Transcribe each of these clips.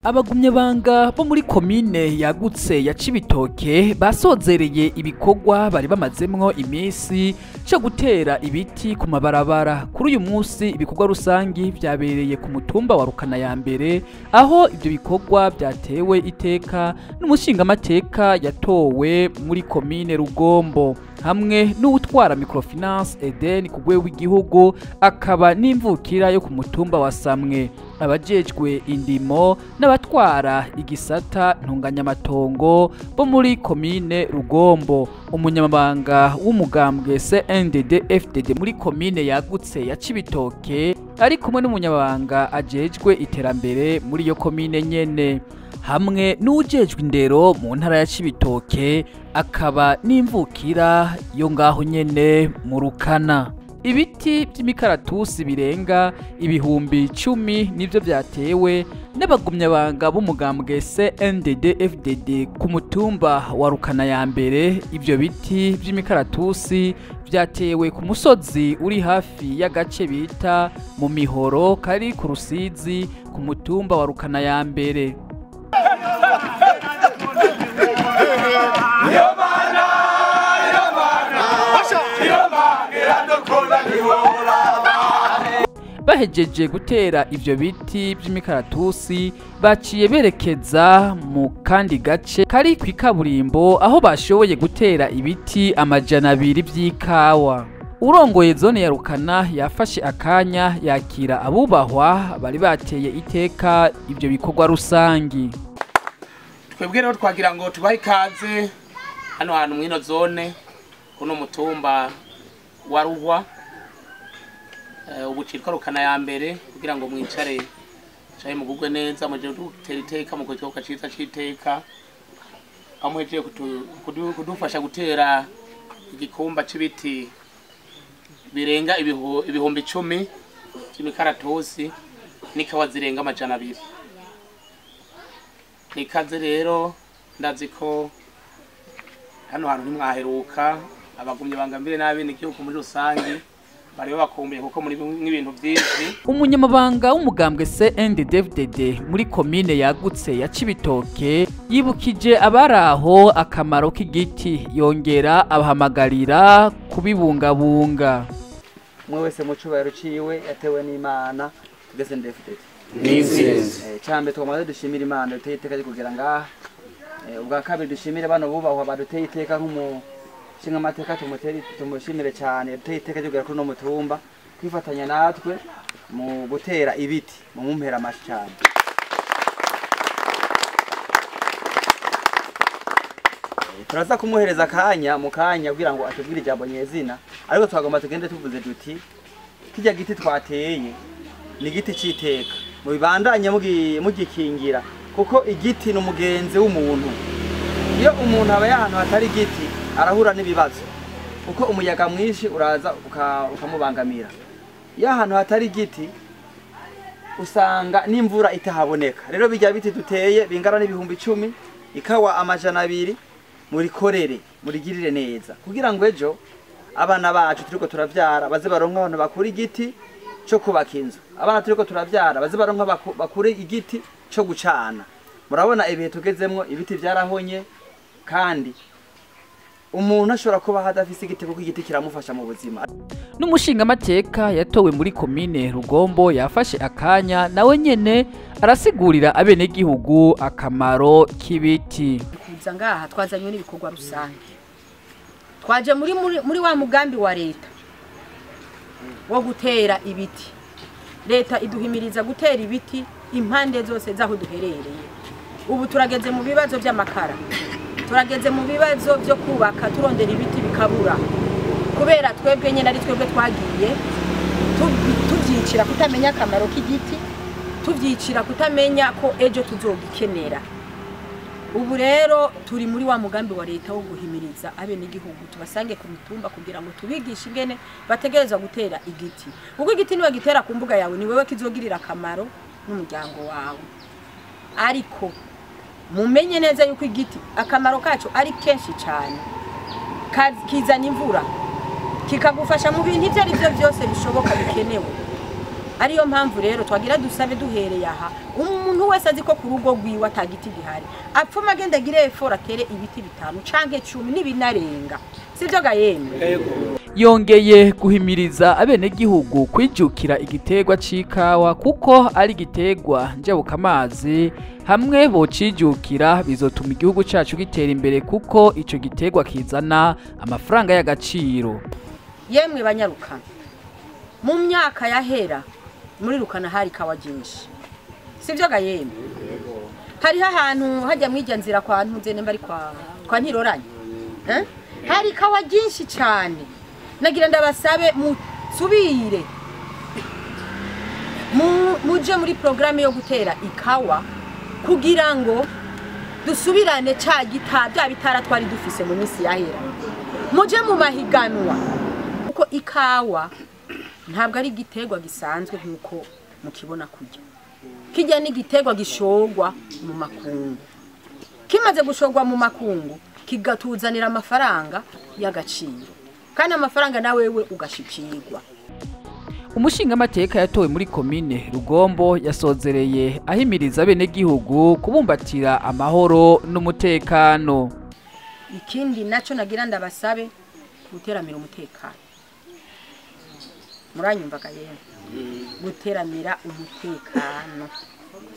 Abagumyabanga bo muri komine yagutse ya Cibitoke basozereye ibikorwa bari bamazemwo imisi cyo gutera ibiti ku mabarabara. Kuri uyu munsi ibikorwa rusangi vyabereye ku mutumba wa Rukana ya mbere, aho ibyo bikorwa byatewe iteka n'umushingamateka yatowe muri komine Rugombo hamwe n'uwutwara microfinance Eden ku rwego rw'igihugu, akaba n'imvukira yo ku mutumba wa Samwe, abajejwe indimo n'abatwara igisata ntunganyamatongo bo muri komine Rugombo, umunyamabanga w'umugambwe CNDD FDD muri komine yagutse ya Cibitoke ari kumwe n'umunyamabanga ajejwe iterambere muri iyo komine nyene, hamwe n'uwujejwe indero mu ntara ya Cibitoke akaba n'imvukira yo ngaho nyene mu Rukana. Ibiti by'imikaratusi birenga 10,000 nivyo vyatewe n'abagumyabanga b'umugambwe CNDD FDD ku mutumba wa Rukana ya mbere. Ivyo biti by'imikaratusi vyatewe ku musozi uri hafi y'agace bita mu Mihoro kari ku Rusizi ku mutumba wa Rukana ya mbere. Bahejeje gutera ivyo biti by'imikaratusi baciye berekeza mu kandi gace kari kw'ikaburimbo aho bashoboye gutera ibiti 200 vy'ikawa. Urongoye zone ya Rukana yafashe akanya yakira abubahwa bari bateye iteka ivyo bikorwa rusangi. Twebwe rero twagira ngo tubahe ikaze hano hantu mwino zone kuno mutumba wa Ruhwa, ubu citwa Rukana ya mbere, kugira ngo mwicare caye mugugwe neza muje dutera iteka mu gikorwa ciza c'iteka, aho muhejeje kudufasha gutera igikumba c'ibiti birenga 10,000 vy'imikaratusi n'ikawa zirenga 200. Nikaze rero, ndazi ko hano hantu ntimwaheruka, abagumye bangambire n'abenegihugu muri rusange bari babakumbuye kuko muri nk'ibintu byinshi. Umunyamabanga w'umugambwe CNDD-FDD muri komine yagutse ya Cibitoke yibukije abari aho akamaro k'igiti, yongera abahamagarira kubibungabunga. Umwe wese mu cubahiro ciwe yatewe n'Imana tugeze ndefudede. N'intsinzi. Cambe twamaze dushimira Imana duteye iteka ryo kugera ngaha. Ubwa kabiri dushimire bano bubahwa baduteye iteka nk'umushingamateka, tumushimire cyane duteye iteka ryo kugera kuri uno mutumba kwifatanya natwe mu gutera ibiti, mu mumpera amashi cyane. Turaza kumuhereza akanya mu kanya kugira ngo atubwire ijambo nyezina, ariko twagomba tugende tuvuze duti kirya giti twateye ni igiti c'iteka, mubibandanye mugikingira, kuko igiti ni umugenzi w'umuntu. Iyo umuntu aba ahantu hatari igiti arahura n'ibibazo, kuko umuyaga mwinshi uraza ukamubangamira. Iyo ahantu hatari igiti usanga n'imvura itahaboneka. Rero bijya biti duteye bingana n'10,000, ikawa 200, murikorere murigirire neza kugira ngo ejo abana bacu turiko turavyara baze baronka abantu bakura igiti cyo kubaka inzu, abana turiko turavyara baze baronka bakure igiti cyo gucana. Murabona ibihe tugezemwo, ibiti vyarahonye, kandi umuntu ashobora kuba hadafise igiti kuko igiti kiramufasha mu buzima. N'umushingamateka yatowe muri komine Rugombo yafashe akanya nawe nyene arasigurira abenegihugu akamaro k'ibiti. Kuza ngaha twazanywe n'ibikorwa rusange, twaje muri wa mugambi wa leta wo gutera ibiti. Leta iduhimiriza gutera ibiti impande zose zaho duherereye. Ubu turageze mu bibazo by'amakara, turageze mu bibazo byo kubaka, turondera ibiti bikabura, kubera twebwe nyene ari twebwe twagiye tuvyicira kutamenya akamaro k'igiti, tuvyicira kutamenya ko ejo tuzogikenera. Ubu rero turi muri wa mugambi wa leta wo guhimiriza abenegihugu tubasange ku mitumba kugira ngo tubigishe ingene bategerezwa gutera igiti, kuko igiti niwe gitera ku mbuga yawe ni wewe kizogirira akamaro n'umuryango wawe. Ariko mumenye neza yuko igiti akamaro kaco ari kenshi cyane, kizana imvura, kikagufasha mu bintu ibyo ari byo byose bishoboka bikenewe. Ariyo mpamvu rero twagira dusabe duhereye aha, umuntu wese azi ko ku rugo rwiwe atagiti gihari apfuma agenda agire effort atere ibiti 5 canke 10 n'ibinarenga, sivyo ga yemwe? Yongeye guhimiriza abenegihugu kwijukira igiterwa c'ikawa kuko ari igiterwa njabukamazi, hamwe bocijukira bizotuma igihugu cacu gitera imbere kuko ico giterwa kizana amafaranga y'agaciro. Yemwe banyarukana, mu myaka yahera muri Rukana hari ikawa ryinshi, sivyo ga yemwe? Hariho ahantu hajya mwirya nzira kwa ntuze nemba ari kwa Ntiroranye, hari ikawa ryinshi cyane. Nagira ndabasabe musubire muje muri programme yo gutera ikawa kugira ngo dusubirane ca gita bya bitara twari dufise mu minsi yahera. Muje mu mahiganwa kuko ikawa ntabwo ari igiterwa gisanzwe nkuko mukibona kurya. Kijya ni igiterwa gishogwa mu makungu, kimaze gushogwa mu makungu kigatuzanira amafaranga y'agaciro, kandi amafaranga na wewe ugashikirwa. Umushingamateka yatowe muri komine Rugombo yasozereye ahimiriza abenegihugu kubumbatira amahoro n'umutekano. Ikindi naco nagira ndabasabe guteramira umutekano. Muranyumvaga yemwe? Guteramira umutekano.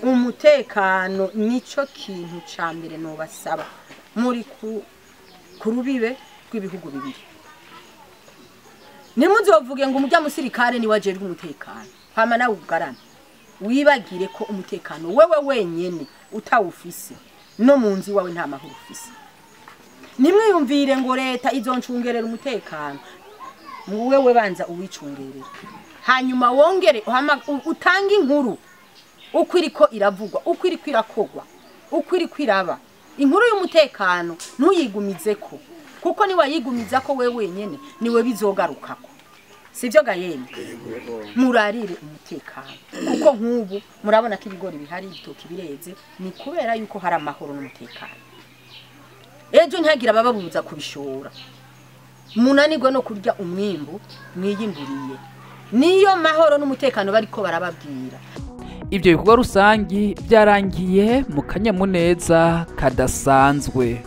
Umutekano nico kintu ca mbere nobasaba muri ku rubibe rw'ibihugu bibiri. Ntimuzovuge ngo umurya musirikare ni wajejwe umutekano, hama nawe ugarame wibagire ko umutekano wewe wenyene utawufise no mu nzu wawe nta mahoro ufise. Nimwiyumvire ngo leta izoncungerera umutekano, wewe banza uwicungerera, hanyuma wongere utange inkuru uko iriko iravugwa, uko iriko irakogwa, uko iriko iraba. Inkuru y'umutekano ntuyigumizeko, kuko ni wayigumiza ko wewe wenyene niwe bizogarukako, sivyo ga yemwe? Murarire umutekano kuko nk'ubu murabona ko ibigori bihari, ibitoki bireze, ni kubera yuko hari amahoro n'umutekano. Ejo ntihagira abababuza kubishora, munanirwe no kurya umwimbu mwiyimburiye. Niyo mahoro n'umutekano bariko barababwira. Ivyo bikorwa rusangi byarangiye mu kanyamuneza kadasanzwe.